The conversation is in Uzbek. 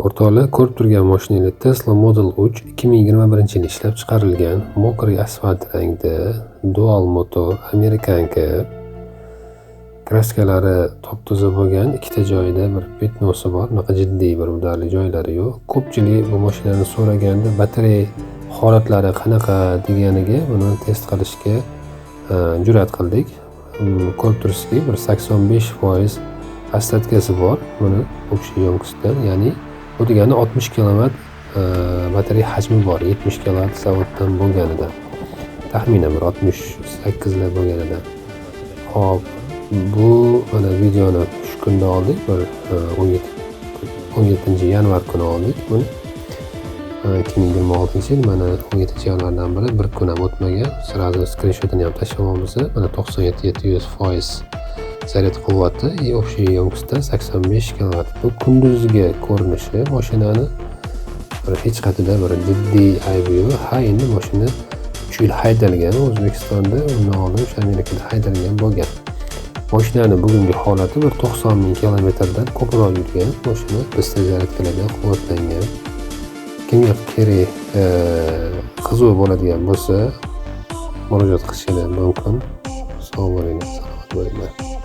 O'rtoqlar, ko'rib turgan mashinanglar Tesla Model 3, 2021 yil ishlab chiqarilgan, мокрый asfalt rangda, dual motor, американка. Краска lari top-toza bo'lgan, ikkita joyida bir пятно si bor, unaqa jiddiy bir удар li joylari yo'q. Ko'pchilik bu mashinani so'raganda, batareya holatlari qanaqa deganiga buni test qilishga jur'at qildik. Ko'rib turibsizki, bir 85% остатка si bor buni общий емкость dan, ya'ni bu degani 60 kilovat batareya hajmi bor, 70 kilovat zavoddan bo'lganidan. Taxminan bir 68lar bo'lganidan. Xo'p, bu mana videoni shu kunda oldik, bir 17 yanvar kuni oldik buni. 2026-yil mana 17 yanvardan beri bir kun ham o'tmagan. Сразу skrinshotini ham tashlamayapmiz. Mana 97,7% zaryad quvvati и общий емкость dan 85 kilovat. Bu kunduzgi ko'rinishi mashinani, bir hech qayerda bir jiddiy aybi yo'q. Ha, endi mashina 3 yil haydalgan O'zbekistonda, undan oldin o'sha Amerikada haydalgan bo'lgan. Mashinani bugungi holati bir 90 ming kilometrdan ko'proq yurgan mashina, быстрый зарядка lardan quvvatlangan. Kimga kerak, qiziq bo'ladigan bo'lsa, murojaat qilishinglar mumkin. Sog' bo'linglar, salomat bo'linglar.